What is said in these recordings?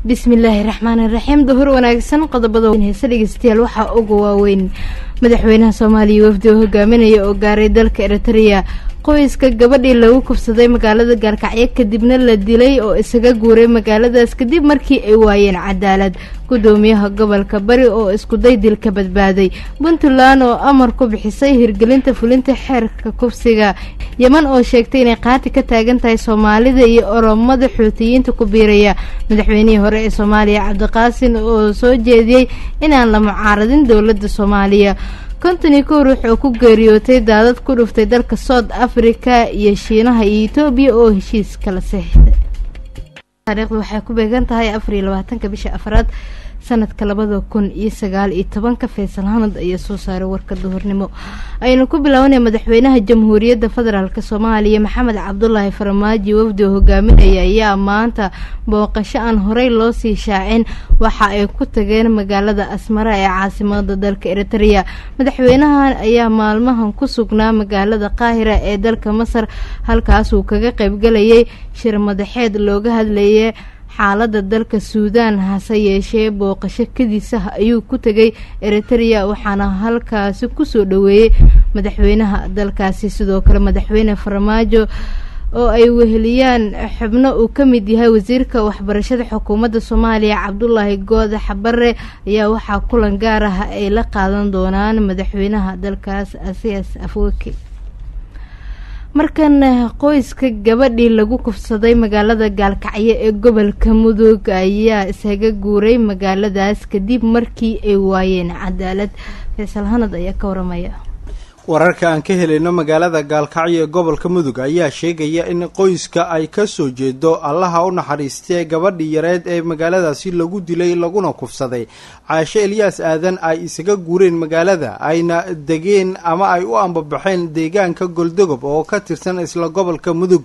Bismillaahi raxmaani raxiim. Duhur wanaagsan. Qodobada heese dhegeystayaal waxaa ugu waaweyn madaxweynaha Soomaaliya wafdi oo hogaaminaya oo gaaray dalka Eritrea, qoyska gabadhii lagu kufsaday magaalada Gaalkacyo kadibna la dilay oo isaga guuray magaaladaas kadib markii ay waayeen cadaalad, gudoomiyaha gobolka Bari oo iskuday dil ka badbaaday, Puntland oo amar ku bixisay hirgelinta fulinta xeerka kufsiga, Yeman oo sheegtay inay qaati ka taagan tahay Soomaalida iyo Oromada Xuutiyiinta ku biiraya, madaxweynihii hore ee Soomaaliya Cabdiqaasin oo soo jeediyey inaan la mucaaradin dowladda Soomaaliya, 51 ruux oo ku geeriyootay daadad ku dhuftay dalka South Africa, iyo Shiinaha iyo Etoobiya oo heshiis kala seexday. Taariikhdu waxay ku beegan tahay 24-ka bisha afraad sanadka 2019-ka. Faysal Hanad ayaa soo saaray warka duhurnimo. Aynu ku bilaabanaya madaxweynaha Jamhuuriyadda Federaalk Soomaaliya Maxamed Cabdulaahi Farmaajo wafdi oo hogaaminaya ayaa maanta booqasho aan horey loo sii shaacin waxa ay ku tageen magaalada Asmara ee caasimada dalka Eritrea. Madaxweynahan ayaa maalmahan ku sugnaa magaalada Qaahira ee dalka Masar, halkaasuu kaga qaybgalayay shir madaxeed looga hadlayay xaaladda dalka Suudaan. Hase yeeshee booqasho kadiisah ayuu ku tegay Eritrea, waxaana halkaasi kusoo dhaweeyey madaxweynaha dalkaasi. Sidoo kale madaxweyne Farmaajo oo ay weheliyaan xubno uu ka mid yahay wasiirka waxbarashada xukuumadda Soomaaliya Cabdulaahi Goodax Barre ayaa waxaa kulan gaar ah ay la qaadan doonaan madaxweynaha dalkaas Asias Afweki. Markan qoyska gabadhii lagu kufsaday magaalada Gaalkacyo ee gobolka Mudug ayaa isaga guuray magaaladaas kadib markii ay waayeen cadaalad. Faysal Hanad ayaa ka waramaya. Wararka aan ka helayno magaalada Gaalkacyo ee gobolka Mudug ayaa sheegaya in qoyska ay ka soo jeedo Allaha u naxariistee gabadhii yareed ee magaaladaasi lagu dilay laguna kufsaday, Caashe Elyaas Aadan, ay isaga guureen magaalada ayna degeen ama ay u ambabaxeen deegaanka Goldogob oo ka tirsan isla gobolka Mudug.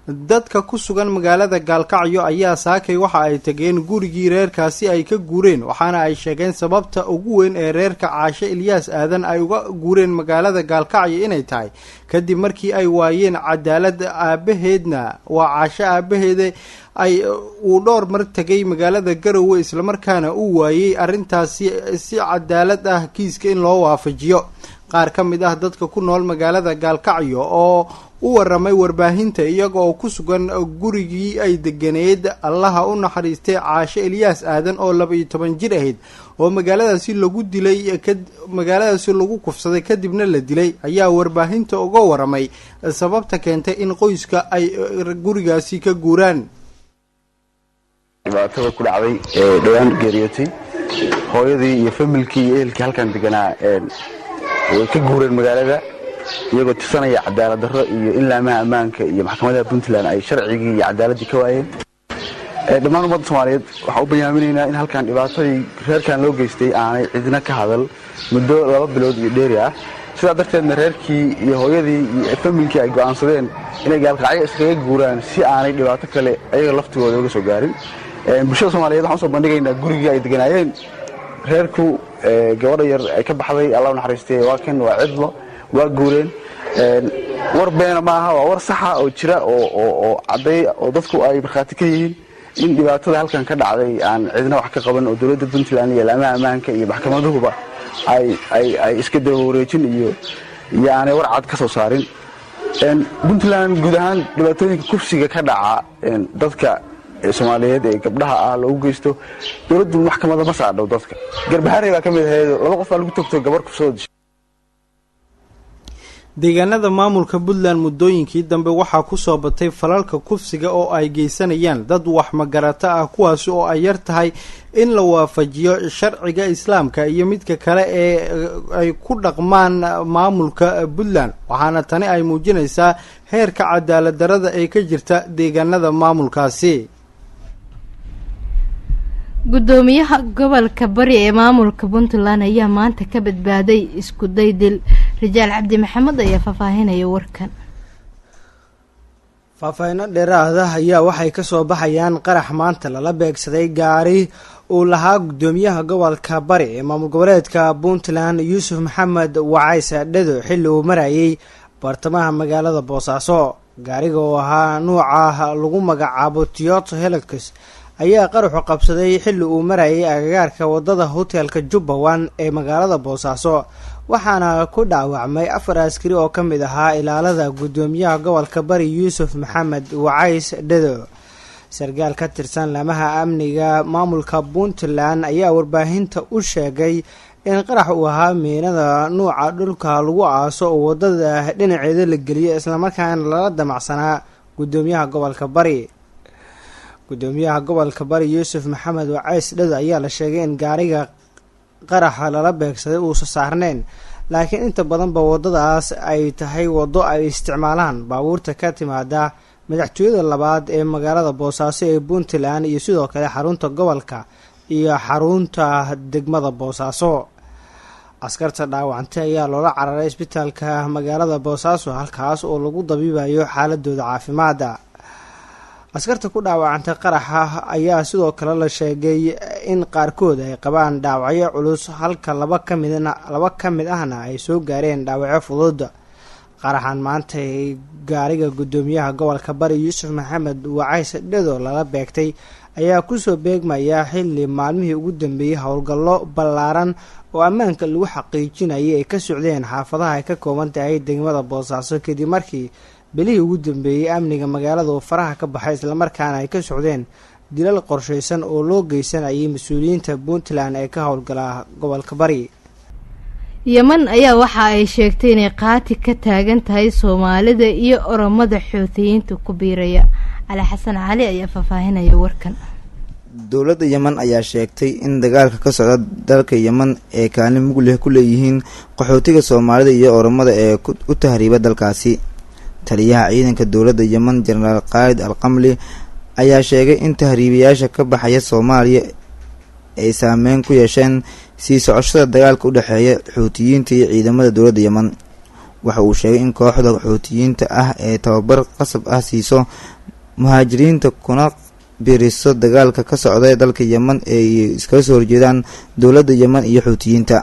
Dadka ku sugan magaalada Gaalkacyo ayaa saakay waxa ay tageen gurigii reerkaasi ay ka guureen, waxaana ay sheegeen sababta ugu weyn ee reerka Caashe Ilyaas Aadan ay uga guureen magaalada Gaalkacyo inay tahay kadib markii ay waayeen cadaalad. Aabaheedna waa Caashe aabaheede ay uu dhowr mar tegay magaalada Garowe islamarkaana uu waayey arrintaasi si cadaalad ah kiiska in loo waafajiyo. Qaar ka mid ah dadka ku nool magaalada Gaalkacyo oo u waramay warbaahinta iyaga oo ku sugan gurigii ay deganeed Allaha u naxariistay Caashe Elyaas Aadan oo 12 jir ahayd oo magaaladaasi lagu dilay, magaaladaasi lagu kufsaday kadibna la dilay, ayaa warbaahinta uga waramay sababta keentay in qoyska ay gurigaasi ka guuraan. Dhibaatada ku dhacday ee dhowaan geeriyootay hooyadii iyo familkii iyo ehelkii halkan deganaa way ka guureen magaalada iyagoo tusanaya cadaalad darro iyo in laamaha ammaanka iyo maxkamadaha Puntland ay sharcigii iyo cadaaladdii ka waayeen. Dhammaan ummadda Soomaaliyeed waxaan u bayaaminaynaa in halkan dhibaatadii reerkan loo geystay aanay cidna ka hadal muddo 2 bilood iyo dheeri ah, sidaa darteedna reerkii iyo hooyadii iyo familkii ay go'aansadeen inay Gaalkacyo iskaga guuraan si aanay dhibaato kale ayaga laftigooda uga soo gaarin. Bulshada Soomaaliyeed waxaan usoo bandhigaynaa gurigii ay deganaayeen reerku gabadha yar ay ka baxday, Allah u naxariistay. Waa kan, waa cidlo, waa guureen. War beena maaha, waa war saxa oo jira oo cadday oo dadku ay markhaati ka yihiin in dhibaatada halkan ka dhacday aan cidna wax ka qaban oo dowladda Puntland iyo laamaha ammaanka iyo maxkamaduhuba ay iska daba wareejin iyo aanay war cad ka soo saarin. Puntland guud ahaan dhibaatooyinka kufsiga ka dhaca dadka Soomaaliyeed ee gabdhaha ah loogu geysto, dowladdu maxkamada ma saadhow. Dadka Garbaharey baa ka mid ahayd, 2 qof baa lagu togto gabar kufsado dishay. Deegaanada maamulka Puntland muddooyinkii dambe waxaa kusoo batay falalka kufsiga oo ay geysanayaan dad wax magarata ah, kuwaasi oo ay yar tahay in la waafajiyo sharciga islaamka iyo midka kale ee ay ku dhaqmaan maamulka Puntland, waxaana tani ay muujinaysaa heerka cadaalad darada ee ka jirta deegaanada maamulkaasi. Gudoomiyaha gobolka Bari ee maamulka Puntland ayaa maanta ka badbaaday isku day dil. Rijaal Cabdi Maxamed ayaa faahfaahinaya warkan. Faahfaahino dheeraada ayaa waxay kasoo baxayaan qarax maanta lala beegsaday gaari uu lahaa gudoomiyaha gobolka Bari ee maamul goboleedka Puntland Yuusuf Maxamed Wacays Dhado xilli uu marayay bartamaha magaalada Boosaaso. Gaariga oo ahaa nuuca lagu magacaabo Toyota Hilux ayaa qaraxu qabsaday xilli uu marayay agagaarka wadada hotelka Jubbaland ee magaalada Boosaaso, waxaana ku dhaawacmay 4 askari oo ka mid ahaa ilaalada guddoomiyaha gobolka Bari Yuusuf Maxamed Wacays Dhado. Sarkaal ka tirsan laamaha amniga maamulka Puntland ayaa warbaahinta u sheegay in qarax uu ahaa miinada nuuca dhulka lagu aaso oo wadada dhinaceeda la geliyo, islamarkaana lala damacsanaa guddoomiyaha gobolka Bari. Guddoomiyaha gobolka Bari Yuusuf Maxamed Wacays Dhado ayaa la sheegay in gaariga qaraxa lala beegsaday uusa saarneyn, laakiin inta badanba wadadaas ay tahay waddo ay isticmaalaan baabuurta ka timaada madaxtooyada labaad ee magaalada Boosaaso ee Puntland iyo sidoo kale xarunta gobolka iyo xarunta degmada Boosaaso. Askarta dhaawacantay ayaa loola cararay isbitaalka magaalada Boosaaso, halkaas oo lagu dabiibayo xaaladooda caafimaada. Askarta ku dhaawacantay qaraxa ayaa sidoo kale la sheegay in qaarkood ay qabaan dhaawacyo culus, halka laba ka mid ahna ay soo gaareen dhaawacyo fudud. Qaraxan maanta gaariga guddoomiyaha gobolka Bari Yuusuf Maxamed Wacays Dhado lala beegtay ayaa kusoo beegmaya xilli maalmihii ugu dambeeyey howlgallo ballaaran oo ammaanka lagu xaqiijinayay ay ka socdeen xaafadaha ay ka kooban tahay degmada Boosaaso, kadib markii bilihii ugu dambeeyey amniga magaalada uu faraha ka baxay, islamarkaana ay ka socdeen dilal qorshaysan oo loo geysanayay mas-uuliyiinta Puntland ee ka howlgala gobolka Bari. Yeman ayaa waxa ay sheegtay inay qaati ka taagan tahay Soomaalida iyo Oromada Xuutiyiinta ku biiraya. Cali Xasan Cali ayaa faahfaahinaya warkan. Dowladda Yemen ayaa sheegtay in dagaalka ka socda dalka Yemen ee kaalin mug leh ku leeyihiin qaxootiga Soomaalida iyo Oromada ee u tahriiba dalkaasi. Taliyaha ciidanka dowladda Yemen, Jenaraal Khaalid Al Qamli, ayaa sheegay in tahriibayaasha ka baxaya Soomaaliya ay saameyn ku yeesheen sii socoshada dagaalka u dhexeeya Xuutiyiinta iyo ciidamada dowladda Yemen. Waxa uu sheegay in kooxda Xuutiyiinta ah ee tababar qasab ah siiso muhaajiriinta kuna biiriso dagaalka ka socda dalka Yemen ee iskaga soo horjeedaan dowladda Yemen iyo Xuutiyiinta.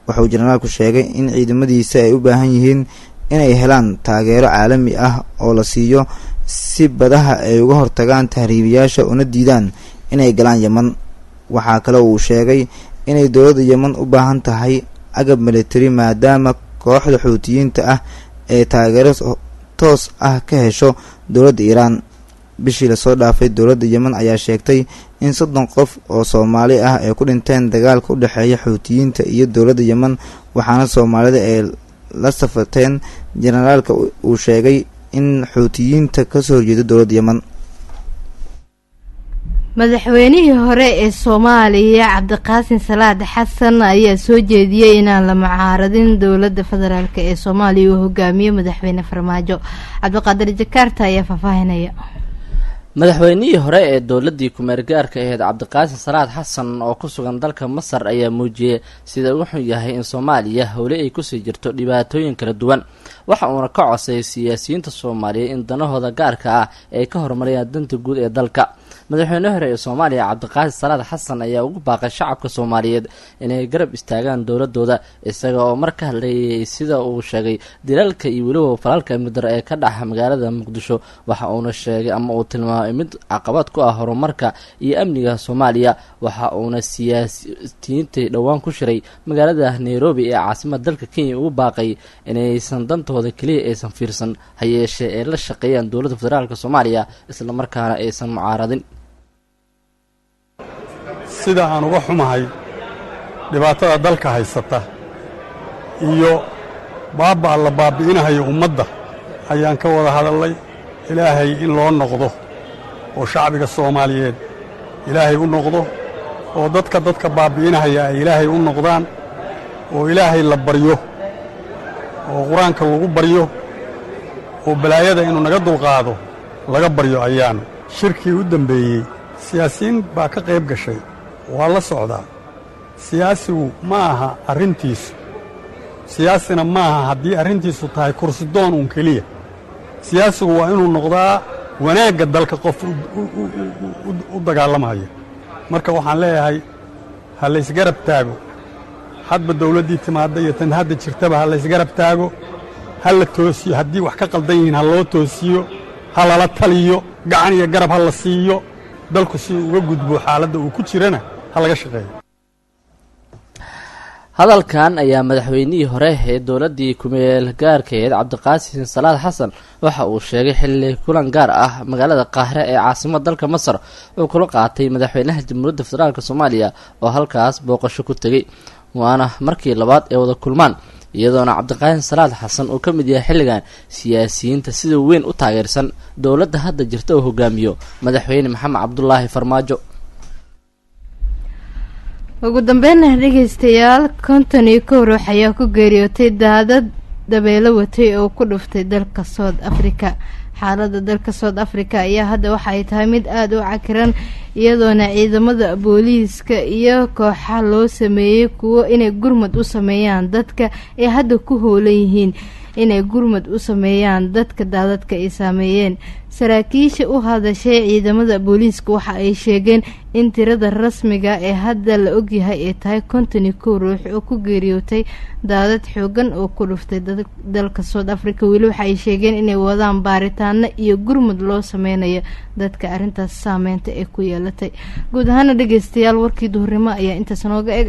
Waxa uu jenaraalku sheegay in ciidamadiisa ay u baahan yihiin inay helaan taageero caalami ah oo la siiyo si badaha ay uga hortagaan tahriibayaasha una diidaan inay galaan Yemen. Waxaa kale uu sheegay inay dowladda Yemen u baahan tahay agab military, maadaama kooxda Xuutiyiinta ah ee taageero toos ah ka hesho dowladda Iiraan. Bishii lasoo dhaafay, dowladda Yemen ayaa sheegtay in 30 qof oo Soomaali ah ay ku dhinteen dagaalka u dhexeeya Xuutiyiinta iyo dowladda Yemen, waxaana Soomaalida ay la safateen jenaraalka uu sheegay in Xuutiyiinta kasoo horjeedo dowladda Yemen. Madaxweynihii hore ee Soomaaliya Cabdiqaasin Salaad Xasan ayaa soo jeediyey inaan la mucaaradin dowladda federaalk ee Soomaaliya uu hogaamiyo madaxweyne Farmaajo. Cabdiqaadir Jakaarta ayaa faahfaahinaya. Madaxweynihii hore ee dowladdii kumeergaarka ahayd Cabdiqaasin Salaad Xasan oo ku sugan dalka Masar ayaa muujiyey sida uu xun yahay in Soomaaliya howle ay kusii jirto dhibaatooyin kala duwan. Waxa uuna ka codsayay siyaasiyiinta Soomaaliya in danahooda gaarka ah ay ka horumariyaan danta guud ee dalka. Madaxweyne hore ee Soomaaliya Cabdiqaasin Salaad Xasan ayaa ugu baaqay shacabka Soomaaliyeed inay garab istaagaan dowladooda, isaga oo mar ka hadlayay sida uu sheegay dilalka iyo weliba falalka amnidaro ee ka dhaxa magaalada Muqdisho. Waxa uuna sheegay ama uu tilmaamay mid caqabad ku ah horumarka iyo amniga Soomaaliya. Waxa uuna siyaasiyiinta dhowaan ku shiray magaalada Nairobi ee caasimada dalka Kenya ugu baaqay inaysan dantooda keliya aysan fiirsan, ha yeeshee ay la shaqeeyaan dowladda federaalk Soomaaliya, islamarkaana aysan mucaaradin. Sida aan uga xumahay dhibaatada dalka haysata iyo baabba'a la baabbi'inahayo ummadda ayaan ka wada hadallay. Ilaahay in loo noqdo oo shacbiga Soomaaliyeed Ilaahay u noqdo, oo dadka baabbi'inahaya ay Ilaahay u noqdaan, oo Ilaahay la baryo, oo Qur-aanka lagu baryo, oo balaayada inuu naga dulqaado laga baryo. Ayaan shirkii u dambeeyey siyaasiyiin baa ka qayb gashay, waa la socdaa. Siyaasigu ma aha arrintiisu, siyaasina ma aha haddii arrintiisu tahay kursidoon uun keliya. Siyaasigu waa inuu noqdaa wanaagga dalka qof u dagaalamaya. Marka waxaan leeyahay ha laysgarab taago, hadba dawladdii timaadda iyo tan hadda jirtaba ha laysgarab taago, ha la toosiyo, haddii wax ka qaldan yihiin ha loo toosiyo, ha lala taliyo, gacan iyo garab ha la siiyo. Dalku si uga gudbo xaaladda uu ku jirana ha laga shaqeeyo. Hadalkan ayaa madaxweynihii hore ee dowladii kumeel gaarkeed Cabdiqaasim Salaad Xasan waxa uu sheegay xilli kulan gaar ah magaalada Qaahire ee caasimada dalka Masar uu kula qaatay madaxweynaha Jamhuuriyadda Federaalk Soomaaliya oo halkaas booqasho ku tegay, waana markii labaad ee wada kulmaan, iyadoona Cabdiqaasim Salaad Xasan uu ka mid yahay xilligan siyaasiyiinta sida weyn u taageersan dowladda hadda jirta oo hogaamiyo madaxweyne Maxamed Cabdulaahi Farmaajo. Ugu dambeynna dhegeystayaal, 51 ruux ayaa ku geeriyootay daadad dabeelo watay oo ku dhuftay dalka South Africa. Xaaladda dalka South Africa ayaa hadda waxa ay tahay mid aada u cakiran, iyadoona ciidamada booliiska iyo kooxa loo sameeyey kuwo inay gurmad u sameeyaan dadka ay hadda ku hoolan yihiin inay gurmad u sameeyaan dadka daadadka ay saameeyeen. Saraakiisha u hadashay ciidamada booliiska waxa ay sheegeen in tirada rasmiga ee hadda la ogyahay ay tahay 51 ruux oo ku geeriyootay daadad xoogan oo ku dhuftay dalka South Africa. Weli waxa ay sheegeen inay wadaan baaritaano iyo gurmud loo sameynayo dadka arrintaas saameynta ee ku yeelatay. Guud ahaana dhegeystayaal, warkii duhurnimo ayaa intaas nooga eg.